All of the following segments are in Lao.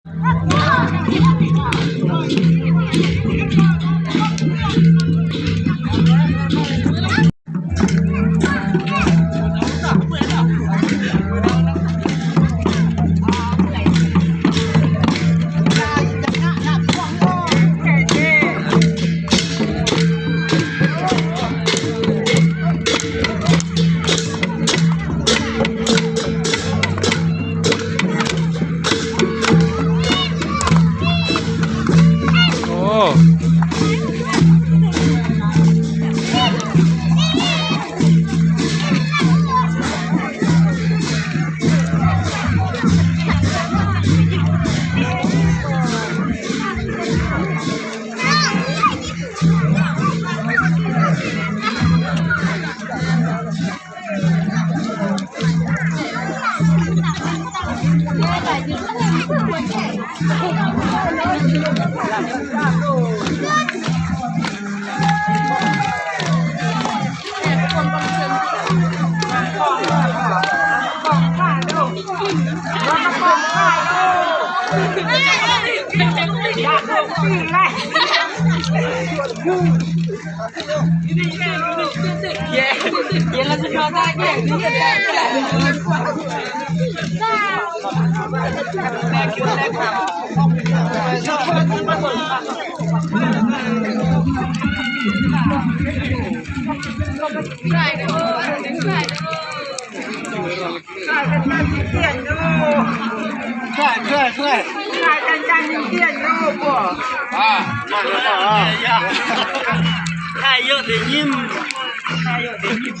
ໂອ້ ຖ່າຍເຍາະແຕ່ຍິ້ມ ຖ່າຍເຍາະແຕ່ຍິ້ມ.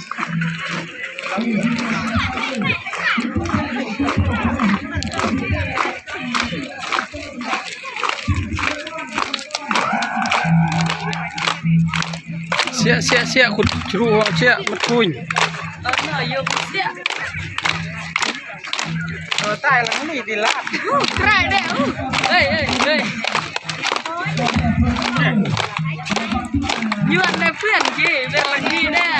ເສຍ ເສຍ ເສຍ ຂຸດ ຂຸດ ເສຍ ມັນຄຸຍ ເອີ ຕາຍແລ້ວ ນີ້ຕິລາດ ຕາຍແລ້ວ ເຮີ້ຍ ເຮີ້ຍ ເຮີ້ຍ ຍວນແດ່ເພື່ອນ ເກ ເປັນຫຼັງນີ້ແດ່.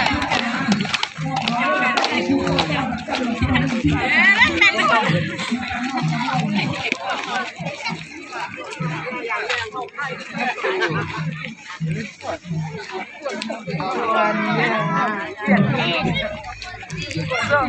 ສອງ ສອງ